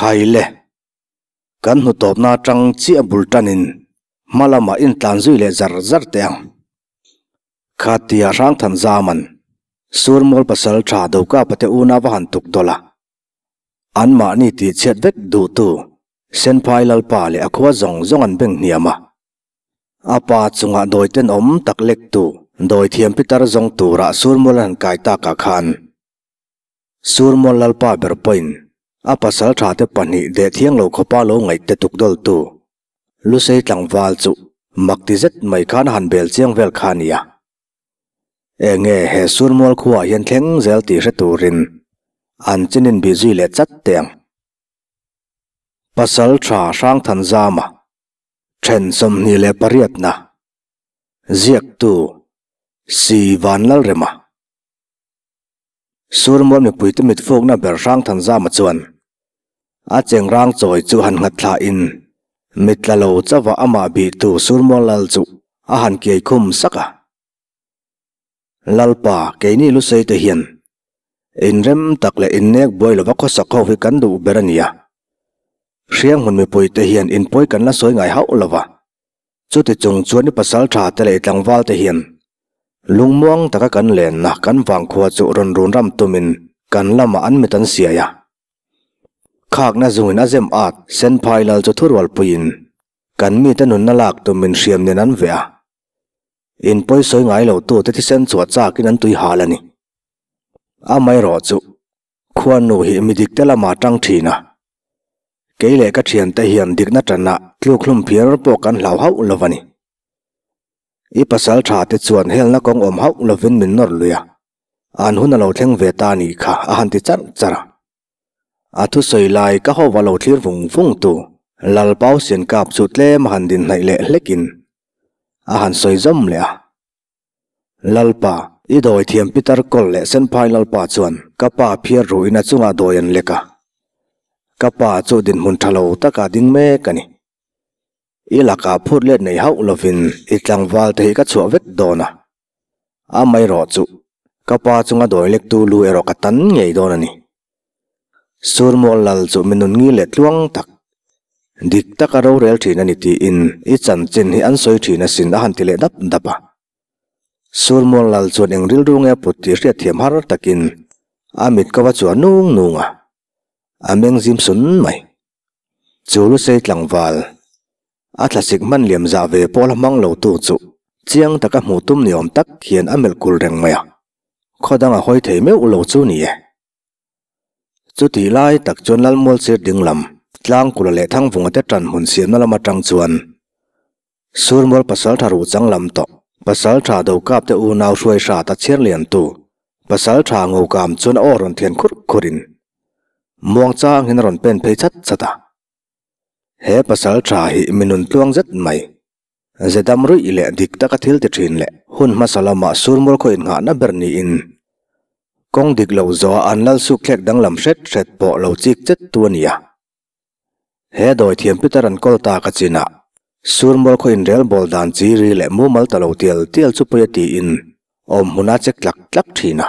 Khai le. Kan hnu tawpna atang chiah bul tanin hma lamah intlan zui leh zar zar teh ang. Khatia Hrangthan Zaman, Surmual pasal tha Dokapa te unau a han tuk dawlh a. Anmahni tihchhiat vek duhtu Senphai Lalpa leh a khua zawng zawng an beng hniam a. A pa chungah dawi tenawm tak lektu dawithiam pitar zawng turah Surmual an han kai takah khan Surmual Lalpa ber pawhin a pasal thate pahnih deh thiang lo khawpa lo ngaih te tuk dawltu Lusei tlangval chu mak ti zet mai khan a han bel chiang vel kha a nia. Enge he Surmual khuaah hian thleng zel tih hre turin an chin inbih zui leh chat teh ang. Pasal tha Hrangthanzama then 28na ziaktu Si Vanlalrema. Surmual mipuite mit fukna ber Hrangthanzama chuan a chengrang chawi chu han nghat thla in mit tla lo chauha amah bihtu Surmual lal chu a han kiai khum sak a. Lalpa, keini Lusei te hian inrem tak leh innek buai lova khawsak ho hi kan duh ber a nia. Hrianghmun mipuite hian inpawi kan la sawi ngai hauh lova. Chuti chung chuan i pasal tha te leh i tlangval te hian lungmuang taka kan lenna kan vangkhua chu rawn run ram tumin kan lamah an mit an siai a. Khakna zungin a zem at Senphai lal chu thurual puiin kan mite nunna lak tumin hriam nen an veh a. In pawisawi ngai lo tute thisen chhuah chakin an tui hal a ni. Amaherawh chu Khuanu hi mi dikte lamah tang thin a, kei leh ka thiante hian dikna tanah tluk hlum phiar pawh kan hlau hauh lo a ni. I pasal tha te chuan helna kawng awm hauh lovin min nawr lui a, an hun a lo thleng ve ta nih kha a han ti charh charh a. A thusawi lai ka ho va lo thlir vung vung tu Lalpau Siankap chu tlem a han din hnaih leh hlekin a han sawi zawm leh a. Lalpa, i dawi thiam Pitar kawl leh Senphai Lalpa chuan ka pa phiar ruhin a chungah dawi an lek a. Ka pa chu dinhmun tha lo takah ding mek a ni. I lakah phut let nei hauh lovin i tlangval te hi ka chhuah vek dawn a. Amaherawh chu, ka pa chunga dawi lektu lu erawh ka tan ngei dawn a ni. Surmual lal chu mi nun ngil leh tluang tak, dik taka rorel thin a ni tiin i chanchin hi an sawi thin asin a han ti leh dap dap a. Surmual lal chuan eng rilru nge put tih hriat thiam har takin a mit ko va chuah nung nung a, a meng zim sun mai. Chu Lusei tlangval, a thlasik hman liam zah ve pawh la hmang lo tu chu chiang taka hmuh tum ni awm tak hian a melh kul reng mai a, khaw dang a hawi thei meuh lo chu ni e. Chutih lai tak chuan Lalmual sir ding lam, Tlangkula leh Thangvunga te tan hmun siamna lam atang chuan Surmual Pasaltha ruh chang lam tawh Pasaltha Dokap te unau hruai hrat a chhiar lian tu Pasaltha Ngokam chuan a aw rawn thian khurh khurhin muang changin a rawn pen phei chat chat a. He Pasaltha hi mi nun tluang zet mai. Zedam ruih leh dik taka thil ti thin leh hun hmasa lamah Surmual khaw innghahna ber niin kawng dik lo zawha an lal suk thlek danglam hret hret pawh lo chik chet tu a ni a. He dawithiam Peter an kawl tak a chinah Surmual khaw inrel bawl dan chi ri leh mumal ta lo tial tial chu pawi a tiin awm hmun a chek tlak tlak thin a.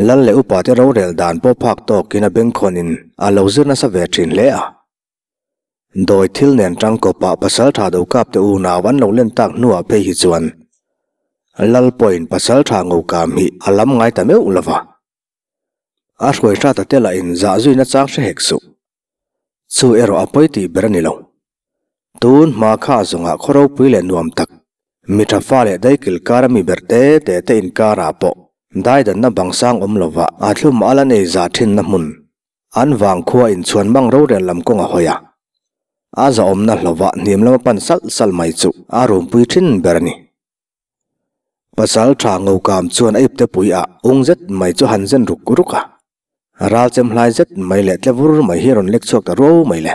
Lal leh upate rorel dan pawh phak tawkin a bengkhawnin a lo zir nasa ve thin hle a. Dawi thil nen tangkawpah Pasaltha Dokap te unau an lo len tak hnuah phei hi chuan Lal pawhin Pasaltha Ngokam hi a lam ngai ta meuh lo va. A hruai hrat a te lahin zah zuina chang hre hek suh. Chu erawh a pawi tih ber a ni lo. Tun hma kha zawngah khaw ropui leh nuam tak, mi tha fa leh daikil kara mi ber te te te inkarah pawh daidanna bang sang awm lova a thlum a la nei zah thinna hmun An vang khua in chhuan mang rorel lam kawng a hawi a, a zahawmna hlauhah hniam lama pan salh salh mai chu a rumpui thin ber a ni. Pasal tha Ngokam chuan a ipte pui ah ung zet mai chu han zen ruk ruk a, ral chem hlai zet mai leh tle vur mai hi a rawn lek chhuak ta ruau mai le.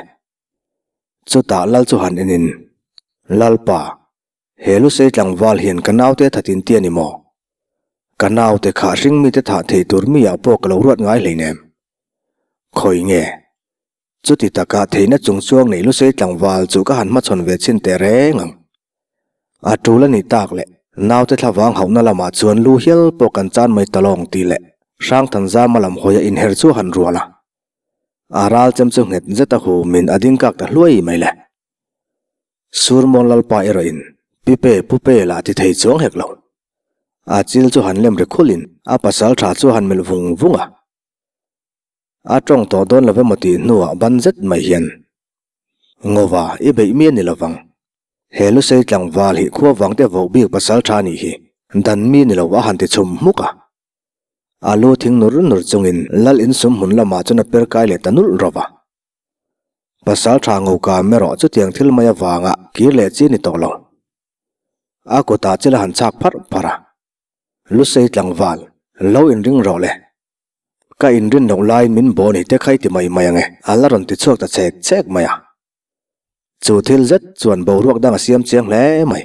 Chutah lal chu han en in, Lalpa, He Lusei tlangval hian ka naute a thatin ti a ni maw? Ka naute kha hring mite thah thei tur mi ah pawh ka lo ruat ngai hleinem. Khawi nge? Chuti taka theihna chung chuang nei Lusei tlangval chu ka han hmachhawn ve chhin teh reng ang. A tul a nih tak leh naute thlavang hauhna lamah chuan lu hial pawh kan chan mai ta lawng tih leh Hrangthanzama lam hawia inher chu a han rual a. A ral chem chu nghet zet a humin a ding kak ta hluai mai le. Surmawn Lalpa erawhin Pipe Pupe lah ti thei chuang hek lo. A chil chu han lem ri khulin a pasal tha chu a han melh vung vung a. A tawng tawh dawn lo emaw tih hnuah ban zet mai hian Ngova i beih mi a ni lovang. He Lusei tlangval hi khua vang te voh bik pasal tha nih hi dan mi ni lo a han ti chhum hmuk a. A lu thing nur nur chungin lal insum hmun lamah chuan a per kai leh ta nulh rawh a. Pasal tha Ngokam erawh chutiang thil mai avanga kir leh chi a ni tawh lo. A kutah chil a han chhak pharh pharh a. Lusei tlangval, lo inring rawh le. Ka inrin loh laiin min baw ni te kha i ti mai mai ange, a la rawn ti chhuak ta chek chek mai a. Chu thil zet chuan boruak dang a siam chiang hle mai.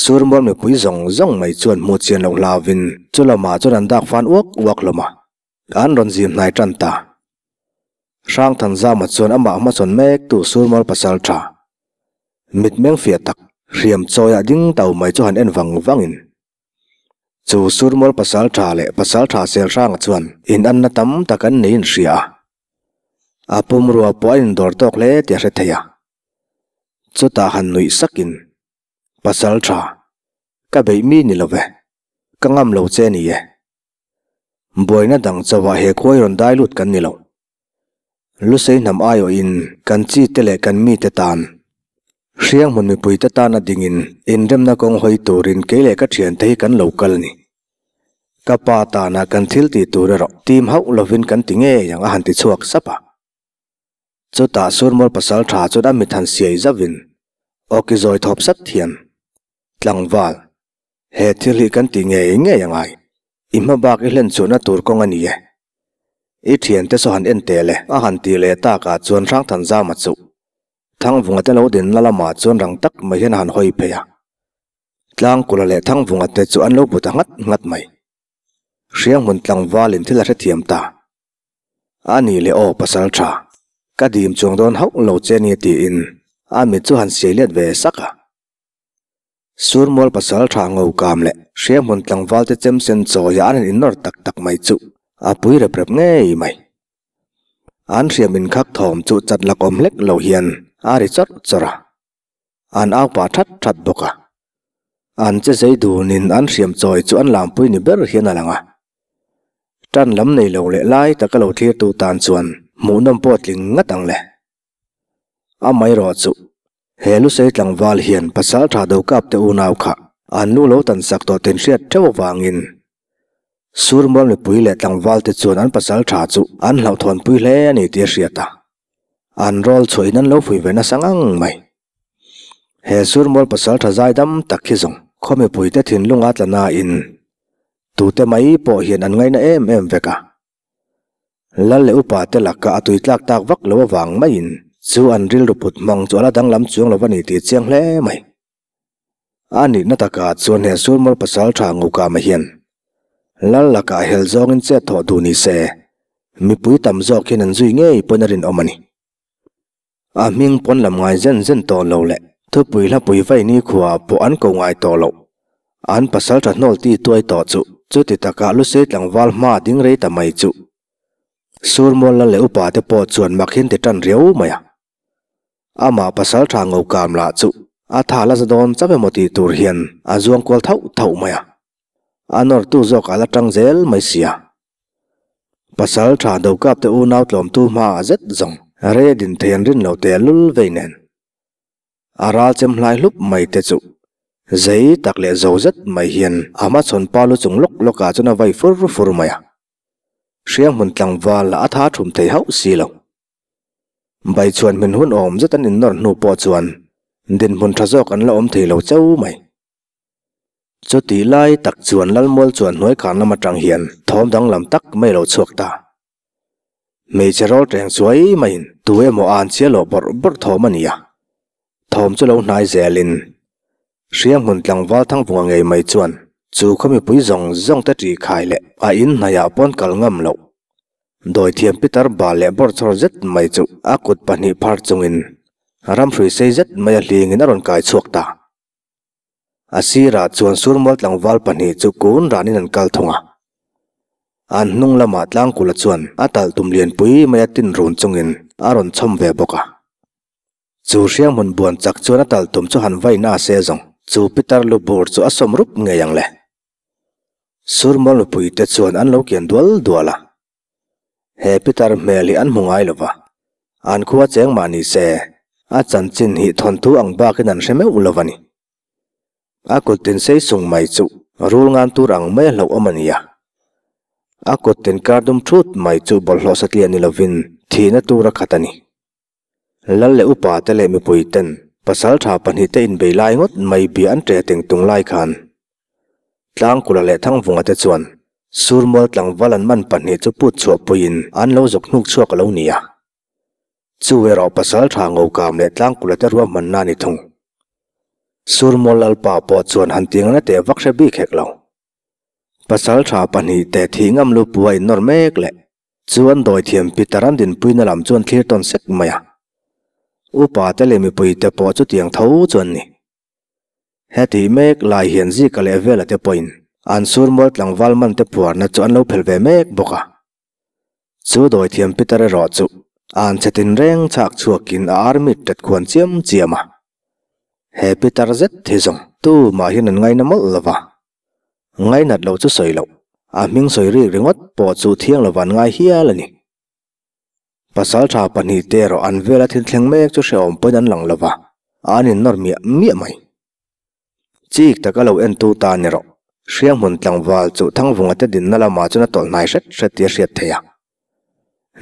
Surmual mipui zawng zawng mai chuan hmuh chian loh hlauvin chu lamah chuan an dak fan uak uak hlawm a. An rawn zim hnai tan ta. Hrangthanzama chuan amah hmasawn mektu Surmual pasal tha mitmeng fiah tak hriam chawiah ding tau mai chu han en vang vangin chu Surmual pasal tha leh pasal tha Selhranga chuan inanna tam tak an nei inhria a. A pumrua pawh a indawr tawk hle tih a hre thei a. Chutah han nuih sakin Pasal tha, ka beih mi ni lo ve, ka ngam lo che ni e. Buaina dang chauhah he khuai rawn dai lut kan ni lo. Lusei hnam aiawhin kan chi te leh kan mite tan, Hrianghmun mipui te tan a dingin inremna kawng hawi turin kei leh ka thiante hi kan lo kal a ni. Ka pa tana kan thil tih tur erawh tim hauh lovin kan ti ngei ang a han ti chhuak sap a. Chutah Surmual pasal tha chuan a mit han siai zauhin awki zawi thawp sat hian, Tlangval, He thil hi kan ti ngei ngei a ngai. I hma bak i hlen chhuahna tur kawng a ni e. I thiante saw han en teh le. A han tih leh takah chuan Hrangthanzama chu Thangvunga te lo dinna lamah chuan rang tak mai hian a han hawi phei a. Tlangkula leh Thangvunga te chu an lo bu ta nghat nghat mai. Hrianghmun tlangvalin thil a hrethiam ta. A nih leh aw pasal tha, ka dim chuang dawn hauh lo che nia tiin a mit chu han siai let ve sak a. Surmual pasal tha ngo kam leh Hrianghmun tlangval te chem sen chawi ah an han innawr tak tak mai chu a pui rep rep ngei mai. An hriam inkhak thawm chu chat lak awm hlek lo hian a ri chawrh chawrh a. An au pah that that bawk a. An che zei dunin an hriam chawi chu an lampui ni ber hian a lang a. Tan lam nei lo leh lai taka lo thlirtu tan chuan hmuhnawm pawh tling ngat ang le. Amaherawh chu he Lusei tlangval hian pasal tha do kap te unau kha an lu lo tan sak tawh tin hriat theuh avangin Surmual mipui leh tlangval te chuan an pasal tha chu an hlauhthawn pui hle a ni tih a hriat a, an rawl chhuahin an lo fui ve nasa ngang mai. He Surmual pasal tha zaidam tak hi zawng khaw mipui te thinlunga tla nain tute mai pawh hian an ngaina em em vek a. Lal leh upa te laka a tui tlak tak vak lo avang maiin chu an rilru put hmang chu a la danglam chuang lo a ni tih chiang hle mai. A nihna takah chuan he Surmual pasal tha Ngukama hian Lal lakah hel zawngin chet thawh duh ni se mipui tam zawk hian an zui ngei pawn a rinawm a ni. A hming pawn lam ngai zen zen tawh lo leh thupui hlapui vai nikhua pawh an ko ngai tawh loh. An pasal tha hnawl ti tuai tawh chu chuti takah Lusei tlangval hma ding rei ta mai chu. Surmual lal leh upa te pawh chuan mak hin ti tan riau mai a. Amah pasal tha ngo kam lah chu a tha la za dawn chauh emaw tih tur hian a zuang kual thauh thauh mai a. A nawrtu zawk a la tang zel mai sia. Pasal tha do kap te unau tlawmtu hmaah zet zawng rei a din thei an rin lo teh lul vei nen. A ral chem hlai hlup mai te chu zei tak leh zo zet mai hian a hmachhawn pa lu chung lawk lawkah chuan a vai fur fur mai a. Hrianghmun tlangval lah a tha thum thei hauh si lo. Baichhuan hmin hun awm zet an innawr hnu pawh chuan dinhmun tha zawk an la awm thei lo cheu mai. Chutih lai tak chuan Lalmual chuan hnuai khan lam atang hian thawm danglam tak mai lo chhuak ta. Hmeichhe rawl teng chuai maiin tu emaw an chhia loh bawrh bawrh thawm a ni a. Thawm chu lo hnai zelin Hrianghmun tlangval Thangvunga ngei mai chuan chu khaw mipui zawng zawng te ṭih khai leh a in hnaiah pawn kal ngam loh. Dawithiam Peter bal leh bawrh chhawr zet mai chu a kut pahnih phar chungin ramhrui sei zet mai a hlingin a rawn kai chhuak ta. A sirah chuan Surmual tlangval pahnih chu kun ranin an kal thung a. An hnung lamah Tlangkula chuan a talh tum lianpui mai a tin run chungin a rawn chhawm ve bawk a. Chu hrianghmun buan chak chuan a talh tum chu han vai na se zawng chu pitar lu bur chu a sawm rup ngei ang le. Surmawl mipuite chuan an lo kian dual dual a. He pitar hmel hi an hmu ngai lo va, an khua cheng mah ni se, a chanchin hi thawnthu ang bakin an hre meuh lo va ni. A kut tin sei sung mai chu rul ngan tur ang mai a hlauh awm a nia. A kut tin kar dum thut mai chu bawlhhlawh satliah ni lovin thihna tur a khat a ni. Lal leh upa te leh mipui ten pasal tha pahnihte inbei lai ngawt mai bia an ṭe teng tung lai khan Tlangkula leh Thangvunga te chuan Surmual tlangval an man pahnih chu put chhuah puiin an lo zawk hnuk chhuak a lo ni a. Chu erawh pasal tha Ngokam leh Tlangkula te ruahmanna a ni thung. Surmual Lalpa pawh chuan han ti ngana teh vak hre bik hek lo. Pasal tha pahnihte thih ngam lu pua innawr mek leh Chuan dawithiam Peter an dinpuina lam chuan thlir tawn sek mai a. Upa te leh mipui te pawh chutiang tho chuan ni. Heti mek lai hian Zika leh Vela te pawhin an surmual tlangval man te phuarna chu an lo phel ve mek bawk a. Chu dawithiam Peter erawh chu an chhe tinreng chhak chhuakin a army tet khuan chiam chiam a. He Peter zet hi zawng tumah hian an ngaina mawlh lo va. Ngainat loh chu sawi loh, a hming sawi rik ringawt pawh chu thiang lo van ngai hial a ni. Pasaltha pahnihte erawh an vela thil thleng mek chu hrehawm pawhin an lang lo va, an innawr miah miah mai. Chik taka lo entu tan erawh Hrianghmun tlangval chu Thangvunga te dinna lamah chuan a tawlh hnai hret hret tih a hriat theih a.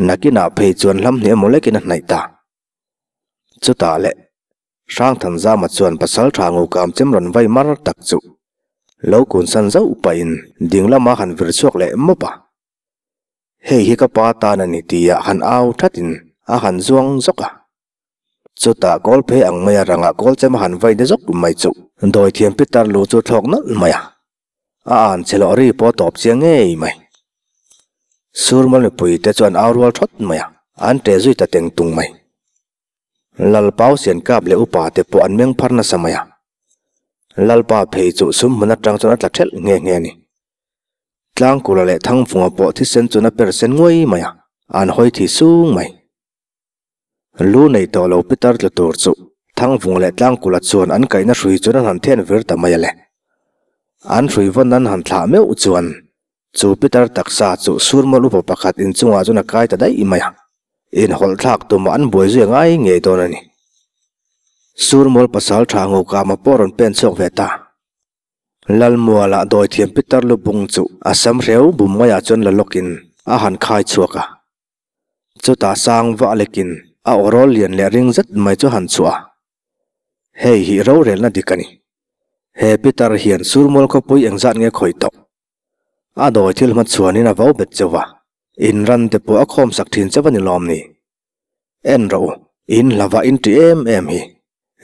Nakinah phei chuan hlam hnih emaw lekin a hnaih ta. Chutah leh Hrangthanzama chuan pasaltha ngukam chem rawn vai mar tak chu lo kun san zauh pahin ding lama han vir chhuak leh mawp a. Hei hi ka pa tan a ni tia han au thatin a han zuang zawk a. Chutah kawl phei ang maia rangah kawl chem a han vai ni zawk mai chu dawithiam pitar lu chu thlawk nawlh mai a. A an chhe loh ri pawh tawp chiang ngei mai. Surmal mipui te chuan au rual thawt mai a, an ṭe zui ta teng tung mai. Lalpau Siankap leh upa te pawh an meng phar nasa mai a. Lalpa phei chu sum hmun atang chuan a tla thelh nghe nghe a ni. Tlangkula leh Thangvunga pawh thisen chuan a per sen nguai mai a, an hawi thi sung mai. Lu nei tawh lo pitar tla tur chu Thangvunga leh Tlangkula chuan an kaihna hrui chuan an han then vir ta mai a le. An hrui vawn an han thlah meuh chuan Chu pitar taksa chu surmawl upa pakhat inchungah chuan a kai ta daih mai a, inhawlh thlak tumah an buai zui ngai ngei dawn a ni. Surmawl pasal tha Ngokama pawh rawn pen chhuak ve ta. Lalmualah dawithiam pitar lu bung chu a sam hreu bum ngaiah chuan la lawkin a han khai chhuak a. Chutah sang vah lekin a awrawl lian leh ring zet mai chu han chhuah a. Hei hi rorelna dik a ni. He pitar hian surmawl khawpui engzat nge khawih tawh? A dawi thil hma chuanin a vo bet chauh a, in ran te pawh a khawm sak thin chauh a ni lawm ni? En rawh u, in hlava in ṭi em em hi,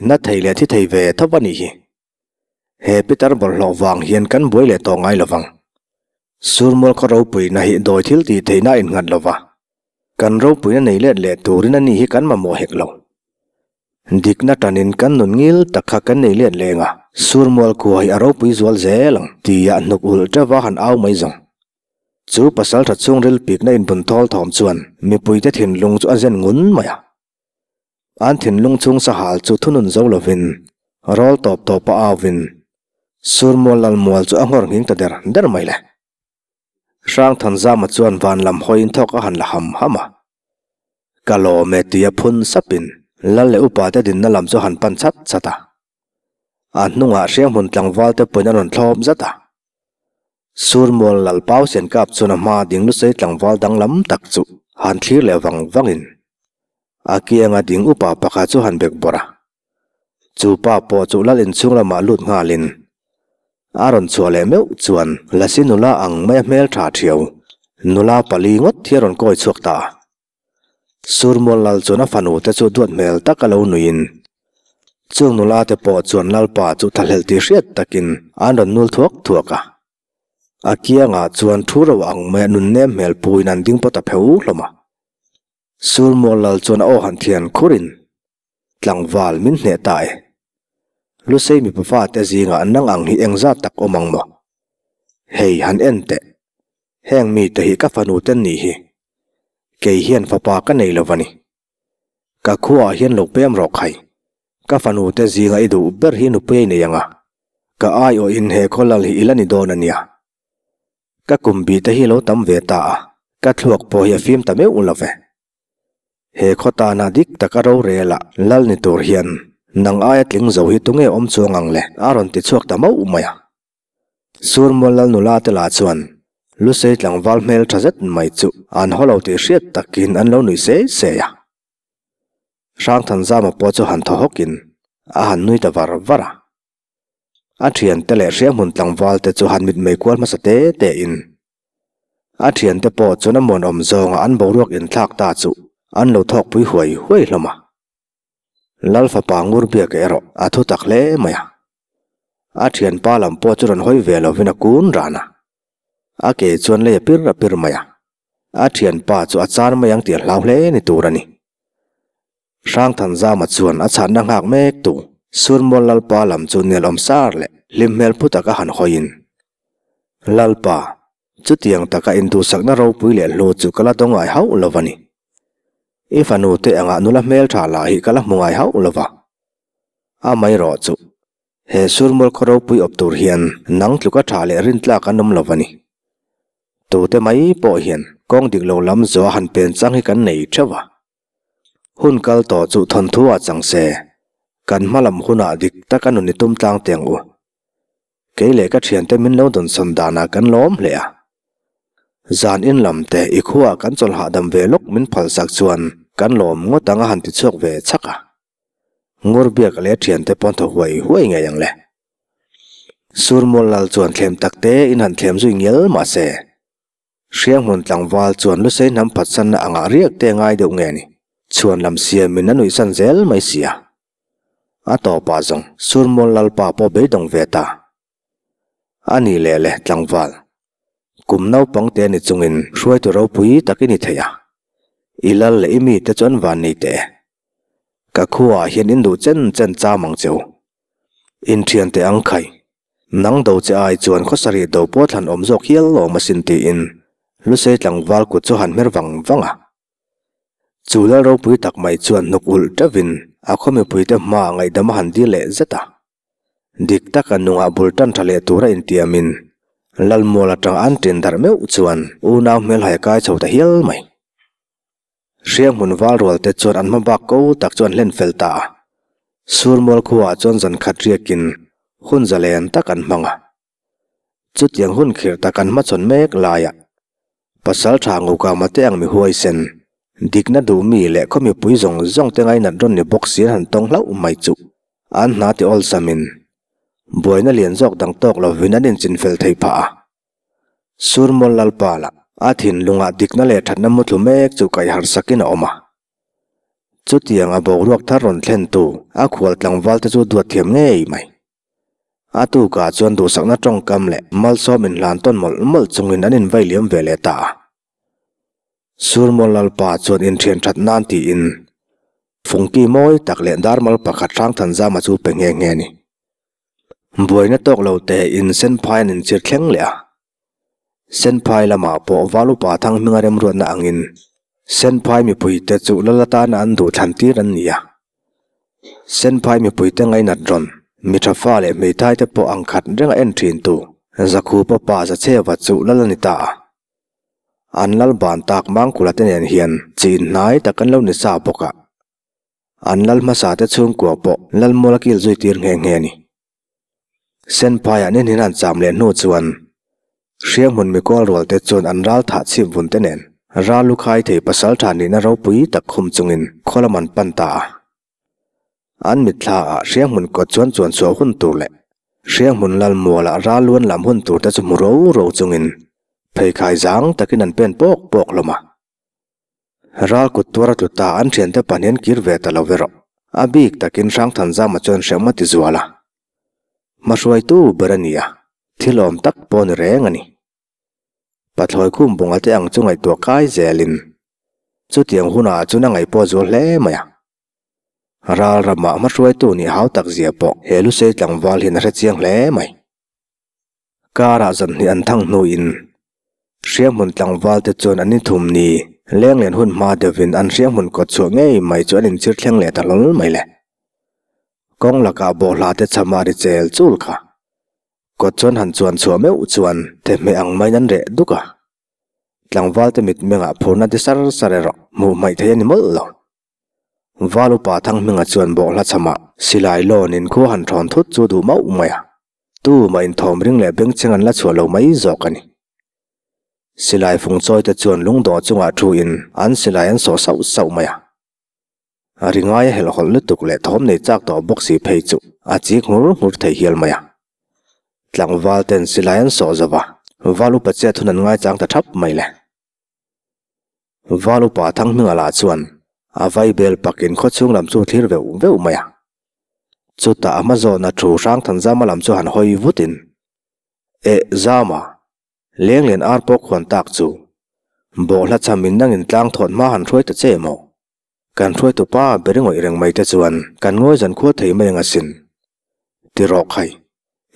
na thei leh thi thei ve tho a nih hi. He pitar bawlhhlawh vang hian kan buai leh tawh ngai lovang. Surmual khaw ropuina hi dawi thil tih theihna a innghat lova, kan ropuina nei let leh turin a ni hi kan mamawh hek lo. Dikna tanin kan nun ngil tak kha kan nei let leng a, Surmual khua hi a ropui zual zel ang tia hnuk ulh teuh a han au mai zawng. Chu pasaltha chhungril pikna inbun thawl thawm chuan mipuite thinlung chu a zen ngun mai a. An thinlung chhung sahal chu thunun zo lovin rawl tawp tawp a auvin Surmual Lalmual chu a nghawr nghing ta der der mai le. Hrangthanzama chuan van lam hawiin thawk a han la ham ham a. Ka lawm e tia phun sapin lal leh upa te dinna lam chu han pan chat chat a. A hnungah hrianghmun tlangval te pawhin a rawn thlawp zat a. Surmual lal pau sen kap chuan a hma ding lusei tlangval danglam tak chu han thlir leh vang vangin a kianga ding upa pakhat chu han bek bawrh a. Chu pa pawh chu lal inchhung lamah lut nghalin a rawn chhuah leh meuh chuan Lasi nula ang maia hmel tha thiau nula pali ngawt hi a rawn kawi chhuak ta a. Surmual lal chuan a fanu te chu duat hmel tak a lo nuiin chung nula te pawh chuan lalpa chu thlahlel tih hriat takin an rawn nul thuak thuak a. A kiangah chuan thu ro ang maia nunnem hmel puiin an ding pawt a pheu hlawm a. Surmual lal chuan a aw han thian khurin Tlangval min hneh ta e. Lusei mipa fate zingah nang ang hi engzat tak awm ang maw? Hei han en teh. Heng mite hi ka fanu ten nih hi. Kei hian fapa ka nei lo va ni. Ka khuaah hian lo pem rawh khai. Ka fanu te zinga i duh ber hi nupui a inei ang a. Ka aiawhin he khawlal hi i la ni dawn a nia. Ka kum bih te hi lo tam ve ta a, ka thluak pawh hi a fim ta meuh lo ve. He khaw tana dik taka rorel a lal ni tur hian nang aia tling zo hi tunge awm chuang ang le? A rawn ti chhuak ta mauh mai a. Surmual lal nula te lah chuan Lusei tlangval hmel tha zet mai chu an haw lo tih hriat takin an lo nui sei sei a. Hrangthanzama pawh chu han thaw hawkin a han nui ta var var a. A thiante leh hrianghmun tlangval te chu han mitmei kual hmasa te te in a thiante pawh chuan a muanawm zawnga an boruak inthlak ta chu an lo thawkpui huai huai hlawm a. Lal fapa ngur biak erawh a thu tak hle mai a. A thianpa lam pawh chu rawn hawi ve lovin a kun ran a. A ke chuan lei a pir a pir mai a. A thianpa chu a chan mai ang tih a hlau hle ni tur a ni. Hrangthanzama chuan a chhanna nghak mek tu Surmual Lalpa lam chu nelawm sar leh hlim hmel phu taka han hawiin, Lalpa, chutiang taka induhsakna ropui leh hlu chu ka la dawng ngai hauh lo va ni. I fanu te angah nula hmeltha lah hi ka la hmu ngai hauh lo va. Amaherawh chu, he Surmual khaw ropui awp tur hian nang tluka tha leh rintlak an awm lo va ni. Tute mai pawh hian kawng dik lo lam zawh a han pen chang hi kan nei theuh a. Hun kal tawh chu thawnthu ah chang se, kan hma lam hunah dik taka nun i tum tlang teh ang u. Kei leh ka thiante min lo dawnsawn danah kan lawm hle a. Zan in lam te i khuaah kan chawlh hahdam ve lawk min phalsak chuan kan lawm ngawt ang a han ti chhuak ve chhak a. Ngur biak leh thiante pawn thaw huai huai ngei ang le. Surmual lal chuan thlem tak te in han thlem zui ngial mah se. Hrianghmun tlangval chuan Lusei hnam phatsanna angah riak te ngai deuh nge ni? Chhuan lam siamin a nuihsan zel mai sia. A tawpah zawng Surmual Lalpa pawh beidawng ve ta. A ni leh le tlangval. Kum naupang te ni chungin hruaitu ropui tak i ni thei a. I lal leh i mite chu an van nei teh e. Ka khuaah hian in duh chen chen cham ang cheu. Inthiante ang khai. Nang do che ai chuan khawsarih do pawh thlan awm zawk hial lawm asin tiin Lusei tlangval kut chu han hmer vang vang a. Chu lal ropui tak mai chuan hnuk ulh teuhin a khaw mipuite hmaah ngaihdam a han dil leh zet a. Dik taka nungah bul tan tha leh tura intiamin Lalmual atang an tin darh meuh chuan unau hmelhai a kai chho ta hial mai. Hrianghmun val rual te chuan an hma bak ko tak chu an hlen fel ta a. Surmual khuaah chuan zan khat riakin hun zalen tak an hmang a. Chutiang hun khirh tak an hmachhawn mek laiah pasal tha Ngukama te ang mi huaisen, dikna duh mi leh khaw mipui zawng zawng te ngainat rawn ni bawk si an han tawng hlauh mai chu an hna ti awlsamin buaina lian zawk dang tawk lovin an inchinfel thei phah a. Surmual Lalpa lah a thinlungah dikna leh thatna muthlu mek chu kaih harsakin a awm a. Chutiang a boruak thar rawn thlentu a khual tlangval te chu duat thiam ngei mai. A tukah chuan duhsakna tawngkam leh malsawm inhlan tawn mawlh mawlh chungin an invai liam ve leh ta a. Surmual Lalpa chuan inthian that nan tiin Fungki mawi tak leh darmal pakhat Hrangthanzama chu pe nghe nghe a ni. Buaina tawk lo te in Senphai an inchir thleng leh a. Senphai lamah pawh Val upa Thang hminga remruatna angin Senphai mipuite chu lal atana an duh thlan tir an ni a. Senphai mipuite ngainat rawn mi tha fa leh hmeithai te pawh ang khat renga en thin tu Zakhupa pa Zachheva chu lal a ni ta a. An lal ban tak Mangkula te nen hian chin hnai tak an lo ni sa bawk a. An lal hmasa te chhungkua pawh Lalmual a kil zui tir nghe nghe a ni. Senphaiah nen hian an cham leh hnu chuan Hrianghmun mikawl rual te chuan an ral thah chhip vun te nen ral lu khai thei pasal tha nihna ropui tak khum chungin khaw lam an pan ta a. An mitthla ah Hrianghmun kawt chuan chuan chhuah hun tur leh Hrianghmun Lalmualah ral luan lam hun tur te chu hmu ro ro chungin pheikhai zang takin an pen pawk pawk hlawm a. Ral kut tuar a tlu ta, an thiante pahnih an kir ve ta lo ve rawh. A bik takin Hrangthanzama chuan hrehawm a ti zual a. Hmahruaitu ber a ni a, thil awm tak pawh ni reng a ni. Pathlawi khum bunga te ang chu ngaihtuah kai zelin chutiang hunah chuan a ngaih pawh zual hle mai a. Ral ramah hmahruaitu nih hau tak zia pawh he Lusei tlangval hian a hre chiang hle mai. Karah zanhnih an thang hnuin. Hrianghmun tlangval te chuan an inthum ni leng len hun hma deuhin an hrianghmun kawt chhuah ngei mai chu an inchhir thleng leh ta hlawl mai le. Kawng lakah bawhhla te chham a ri chel chul kha. Kawt chuan han chuan chhuah meuh chuan thehmeh ang maiin an reh duk a. Tlangval te mitmengah phurna ti sar sar erawh hmuh hmaih theih a ni mawlh lo. Val upa Thanghminga chuan bawhhla chhamah silai lawnin khua han thawn thut chu duh mauh mai a. Tu mah inthawm ring leh bengchheng an la chhuah lo mai zawk a ni. Silai fung chawi te chuan lungdawh chungah thu in an silai an sawh sauh sauh mai a. A ri ngai a helhhawlh lutuk leh thawm nei chak tawh bawk si phei chu a chik nghur nghur thei hial mai a. Tlangval ten silai an sawh zo va, Val upa chiat hun an ngaichang ta thap mai le. Val upa Thanghminga lah chuan a vai bel pakin khawchhung lam chu thlir veuh veuh mai a. Chutah a hma zawna thu Hrangthanzama lam chu han hawi vutin, Eh Zama, Leng len ar pawh khuan tak chu. Bawhhla cham in nangin tlang thawt hma han hruai ta che maw? Kan hruaitu pa ber ngawih reng mai te chuan kan ngawi zan khua thei mai ang asin. Ti rawh khai.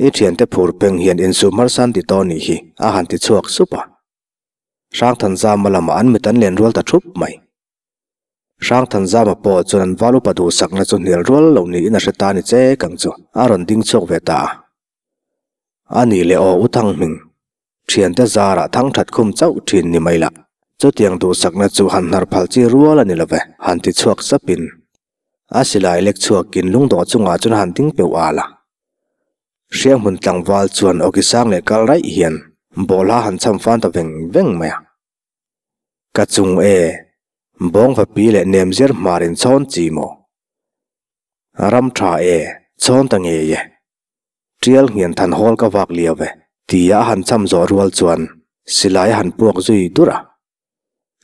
I thiante phur peng hian insum harsan ti tawh nih hi a han ti chhuak sup a. Hrangthanzama lamah an mit an len rual ta thup mai. Hrangthanzama pawh chuan an val upa duhsakna chu hnial rual lo niin a hre ta ni che kang chu a rawn ding chhuak ve ta a. A nih leh aw u Thanghming, thiante zarah thang that khum chauh thin ni mai lah. Chutiang duhsakna chu han hnar phal chi rual a ni lo ve, han ti chhuak sapin a silai lek chhuakin lungdawh chungah chuan han ding peuh al a. Hrianghmun tlangval chuan awki sang leh kal raih hian bawlha han cham fan ta veng veng mai a. Ka chung e, bawngva pi leh nem zir hmar in chhawn chi maw? Ram tha e, chhawn ta ngei e. Tial nghian than hawl ka vak liau e, tia a han cham zawh rual chuan silai a han puak zui dur a.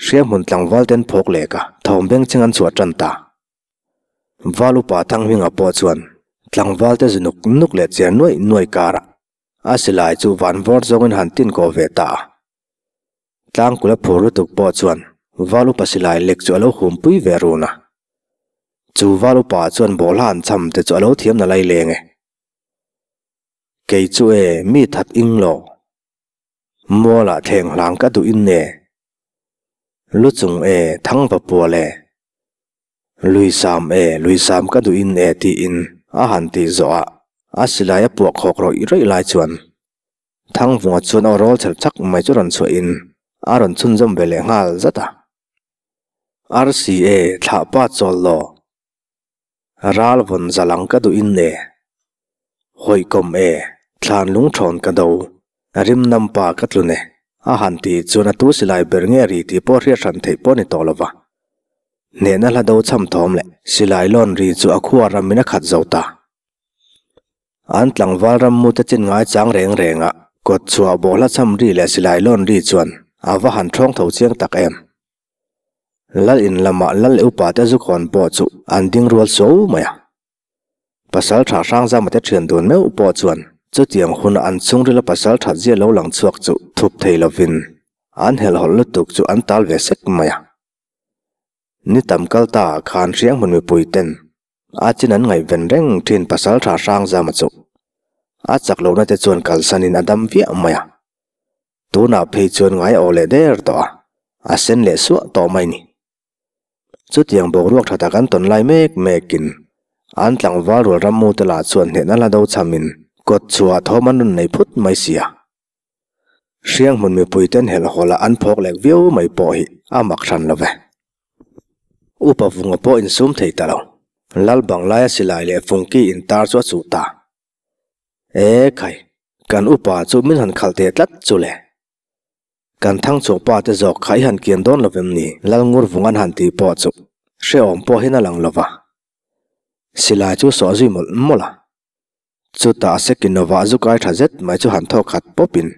Hrianghmun tlangval ten phawk lek a, thawm beng cheng an chhuah tan ta. Val upa Thanghminga pawh chuan tlangval te zu nuk nuk leh cher nuaih nuaih karah a silai chu van vawr zawngin han tin kawh ve ta a. Tlangkula phur lutuk pawh chuan Val upa silai lek chu a lo humpui ve run a. Chu Val upa chuan bawlha an cham te chu a lo thiam na lai leng e. Kei chu e, mi that ing lo. Mualah thleng hlang ka duh in e. Lu chung e, thang va pual e. Lui sam e, lui sam ka duh in e tiin a han tih zawh ah a silai a puak hawk rawih rawih lai chuan Thangvunga chuan aw rawl chhel chak mai chu rawn chhuahin a rawn chhunzawm ve leh nghal zat a. Rca thlah pa chawl law. Ral vawn zalang ka duh in e. Hawihkawm e, thlan lungthawn ka do, rim nam pa ka tlun e, a han ti chuan a tu silai ber nge ri tih pawh hriat hran theih pawh a ni tawh lo va. Hnehna hla do cham thawm leh silai lawn ri chu a khua ramin a khat zo ta. An tlangval rammute chin ngai chang reng reng a, kawt chhuah bawhhla cham ri leh silai lawn ri chuan a va han thawng tho chiang tak em. Lal in lamah lal leh upa te zukhawn pawh chu an ding rual suau mai a. Pasal tha Hrangzama te thian dun meuh pawh chuan chutiang huna an chhungrila pasal that zia lo lang chhuak chu thup thei lovin an helhhawlh lutuk chu an tal ve sek mai a. Ni tam kal ta ah khan Hrianghmun mipui ten A chin an ngaihven reng thin pasal tha hrang zama chu a chak lohna te chuan kalsanin a dam viah mai a. Tunah phei chuan ngai aw leh der tawh a, a sen leh suah tawh mai ni. Chutiang boruak tha tak an tawn lai mek mekin an tlangval rual rammu te lah chuan hnehna hla do chhamin kawt chhuah thawm an rawn nei phut mai si a. Hrianghmun mipuiten helhhawlah an phawk lek viau mai pawh hi a mak hran lo ve. Upa vunga pawh insum thei ta lo. Lal bang laia silai leh fungki intar chu a chuh ta. E khai, kan upa chu min han khalh teh tlat chu le. Kan thangchhuah pa te zawk kha i han kian dawn lo vem ni? Lal ngur vung an han tih pawh chu hrehawm pawh hian a lang lo va. Silai chu sawh zui mawlh mawlh a. Chutah a Sekinova zu kai tha zet mai chu han thawk khat pawpin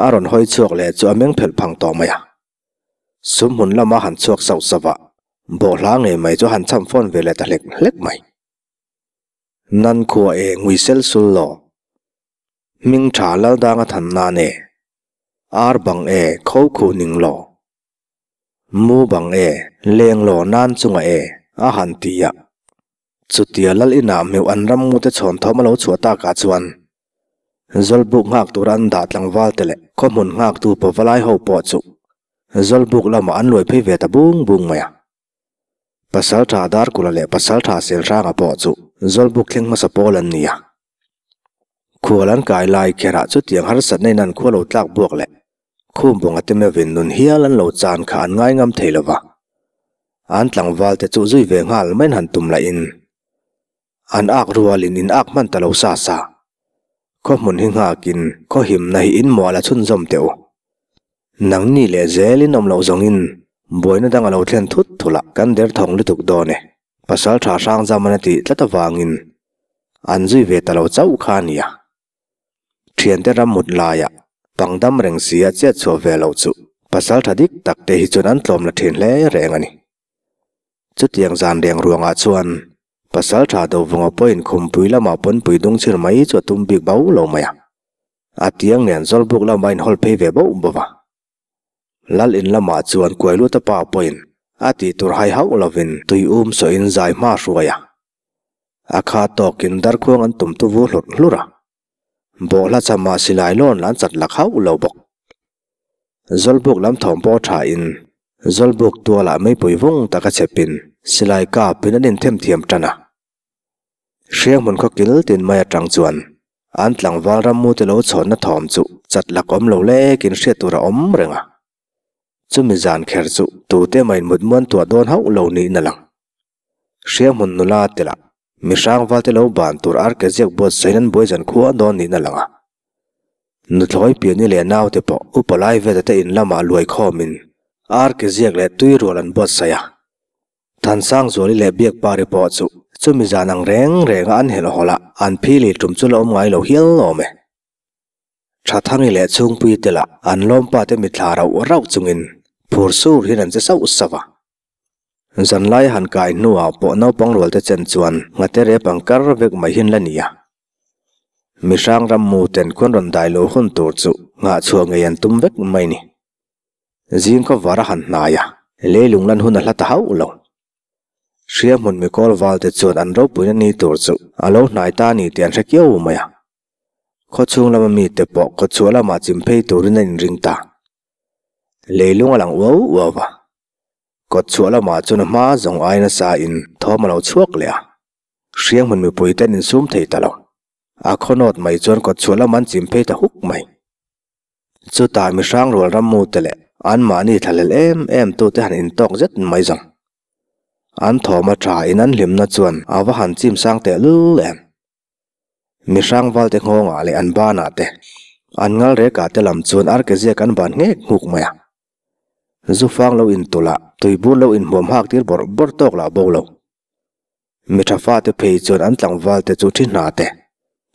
a rawn hawi chhuak leh chu a meng phelh phang tawh mai a. Sum hmun lama han chhuak sauh sauh a, bawhhla ngei mai chu han cham fawn ve leh ta hlek hlek mai. Nan khua e ngui sel sul law. Hming tha lal danga than nan e. Ar bang e kho khu ning law. Mu bang e leng law nan chunga e a han ti a. Chutia lal inah meuh an ram ngute chhawn thawm a lo chhuah takah chuan. Zawlbuk nghak tura an dah tlangval te leh khawhmun nghaktu pavalai ho pawh chu Zawlbuk lamah an luai phei ve ta bung bung mai a. Pasaltha Darkula leh Pasaltha Selhranga pawh chu Zawlbuk thleng hmasa pawl an ni a. Khual an kai lai kherah chutiang harsatna in an khua lo tlak buak leh Khumbuanga te meuhin nun hial an lo chan kha an ngai ngam thei lova. An tlangval te chu zui ve nghal mai an han tum lahin an ak rualin in ak hman ta lo sa sa. Khaw hmun hi nghakin khaw himna hi in mual a chhunzawm teh u. Nangni leh zelin awm loh zawngin buaina dang a lo thlen thut thulh a kan derthawng lutuk dawn e. Pasal tha hrang zaman a tih tlat avangin an zui ve ta lo chauh kha a nia. Thiante ram mut laiah pangdam reng si a chet chhuah ve loh chu pasal tha dik tak te hi chuan an tlawm la thin hle reng a ni. Chutiang zan reng ruangah chuan pasal tha do vunga pawhin khumpui lamah pawnpui dung chhir mai chu a tum bik bau lo mai a. A tiang nen Zawlbuk lamah a inhawl phei ve bauh bauh a. Lal in lamah chuan Kuailuta pa pawhin a tih tur hai hauh lovin tui um sawhin zai hma hruai a. A kha tawkin darkhuang an tum tu vu hlurh hlurh a. Bawhhla chamah silai lawn la an chat lak hauh lo bawk. Zawlbuk lam thawm pawh thain Zawlbuk tualah meipui vung taka chhepin silai kapin an inthem thiam tan a. Hrianghmun khaw kil tin mai atang chuan an tlangval rammu te lo chhawnna thawm chu chat lak awm lo lekin hriat tur a awm reng a. Chumi zan kher chu tute mahin mut muan tuah dawn hauh lo niin a lang. Hrianghmun nula te lah mi hrangval te lo ban tur arke ziak buatsahin an buai zan khua dawn niin a lang a. Nuthlawi piani leh naute pawh upa lai veta te in lamah luai khawmin arke ziak leh tui rual an buatsaih a. Thansangzuali leh Biakpari pawh chu chumi zan ang reng renga an helh hawlh a, an phili tum chu la awm ngai lo hial awm e. Thathangi leh chhungpui te lah an lawmpa te mithla rauh rauh chungin phur sur hian an che sauh sauh a. Zanlai han kai hnuah pawh naupang rual te chen chuan nghate rep ang kar vek mai hian la ni a. Mihrang rammu ten khuan rawn dai lo hun tur chu nghahchhuah ngei an tum vek mai ni. Zing khaw var a han hnai a, leilung lan hun a hla ta hauh lo. Hria hmun mikawl val te chuan an ropuina ni tur chu a lo hnai ta a ni tih an hre kiau mai a. Khaw chhung lama mite pawh khaw chhuah lamah chim phei turin an inring ta. Leilung a lang uau uau va. Kawt chhuah lamah chuan a hma zawng ai nasa in thawm a lo chhuak leh a. Hria hmun mipui te an insum thei ta lo. A khaw nawt mai chuan kawt chhuah lamah an chim phei ta huk mai. Chutah mihrang rual rammu te leh anmahni thlahlel em em tute han intawk zet mai zawng. An thawm a tha in an hlimna chuan a va han chim sang teh lul em. Mihrang valte nghawngah leh an banah te, an ngal rekah te lam chuan arke ziak an ban nghek nghuk mai a. Zufang lo intulh a, tuibur lo inhmuam hak tir bawrh bawrh tawk lah bo lo. Mi tha fate phei chuan an tlangval te chu thi hna te,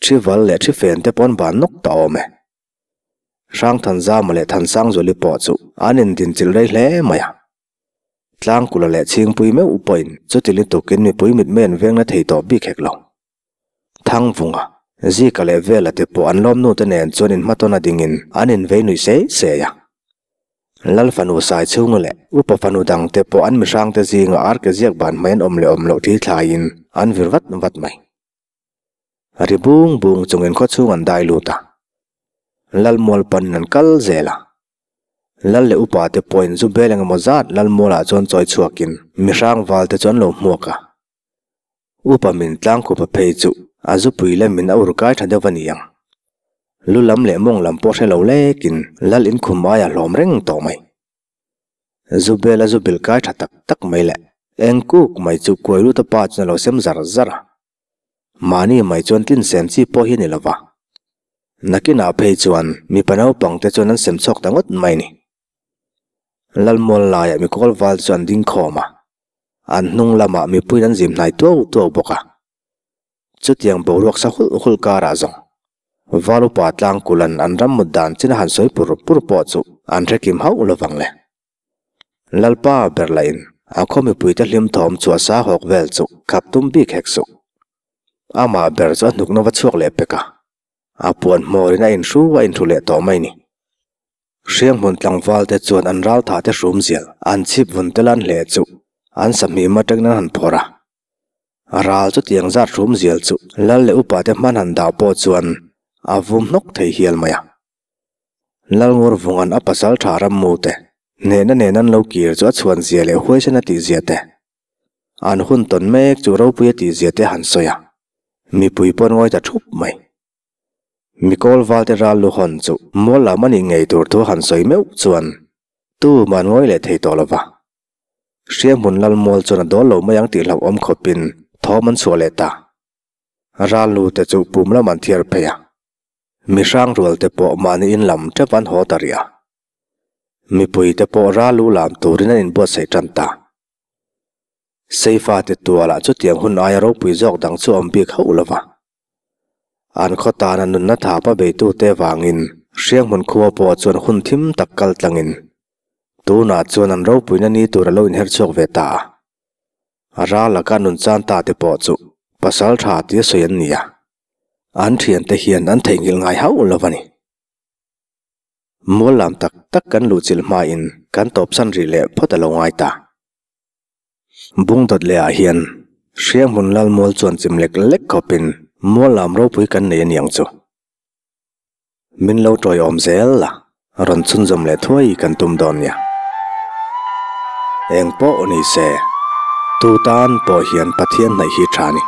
thi val leh thi fen te pawn ban nawk ta awm e. Hrangthanzama leh Thansangzuali pawh chu an indinchilh rei hle mai a. Tlangkula leh Chhingpui meuh pawhin chuti lutukin mipui mitmei an veng na thei tawh bik hek lo. Thangvunga, Zika leh Vela te pawh an lawmnu te nen chuan inhmatawn a dingin an invei nuih sei sei a. Lal fanu sai chhunga leh upa fanu dangte pawh an mihrangte zinga arke ziak ban hmai an awm leh awm loh thil thlaiin an vir vat vat mai. Ri bung bung chungin khaw chhung an dai lut a, Lal mual panin an kal zel a. Lal leh upa te pawhin zu bel engemaw zat Lal mualah chuan chawi chhuakin mihrang valte chu an lo hmuak a. Upa min tlangkhupa phei chu a zupui lamin a ur kai tha deuh a ni ang. Lu lam leh mawng lam pawh hre lo lekin lal inkhum aia hlawm reng tawh mai. Zubel a zubil kai tha tak tak mai leh eng kuk mai chu kuai lut a pa chuan a lo sem zar zar a. Mahni mai chuan tlin sem chi pawh hi a ni lo va. Nakinah phei chuan mipa naupang te chuan an sem chhuak ta ngawt mai ni. Lalmual laiah mikawl val chu an ding khawm a. An hnung lamah mipuiin an zim hnai tuau tuau bawk a. Chutiang boruak sa hulh hulh karah zawng Val upa tlangkulan an ram mut dan chin a han sawi pur pur pawh chu an hre kim hauh lovang le. Lalpa ber lahin a khaw mipuite hlim thawm chhuah sa hawk vel chu khap tum bik hek suh. Amah ber chu a hnukna va chhuak leh pek a, a puan hmawrin a inhru a inhru leh tawh mai ni. Hrianghmun tlangval te chuan an ral tha te hrum zial an chhip vun tel an hle chu an sahmim atangin an han phawrh a. Ral chutiang zat hrum zial chu lal leh upa te hman han dah pawh chuan A vum hnawk thei hial mai a. Lalngur vunga'n a pasal tha rammu te hnehna nen an lo kir chu a chhuan zia leh huaisen a tih zia te, an hun tawn mek chu ropui a tih zia te han sawi a, mipui pawh an ngawi ta thup mai. Mikawl valte ral lu hawn chu mual lam a nih ngei tur thu han sawi meuh chuan tumah an ngawi leh thei tawh lo va. Hrianghmun Lalmual chuan a dawl lo mai ang tih hlauhawm khawpin thawm an chhuah leh ta. Ral lu te chu pum lam an thiar phei a. Mi hrang rual te pawh mahni in lam tep an haw ta rih a. Mipui te pawh ral lu lam turin an inbuatsaih tan ta. Seifa te tualah chutiang hun aia ropui zawk dang chu awm bik hauh lo va. An khaw tana nunna thapa beitute vangin Hrianghmun khua pawh chuan hun thim tak kal tlangin tunah chuan an ropuina ni tur a lo inher chhuak ve ta a. A ral laka nun chan ta te pawh chu pasal tha tia sawi an ni a, an thiante hian an theihnghilh ngai hauh lo a ni. Mual lam tak tak kan luhchilh hmain kan tawpsan rih leh phawt a lo ngai ta. Bung dawt leh ah hian Hrianghmun Lalmual chuan chim lek lek khawpin mual lam ropui kan nei a niang chu. Min lo tawiawm zel la, rawn chhunzawm leh thuai kan tum dawn nia. Eng pawh ni se, tu tan pawh hian Pathian hnaih hi tha ni.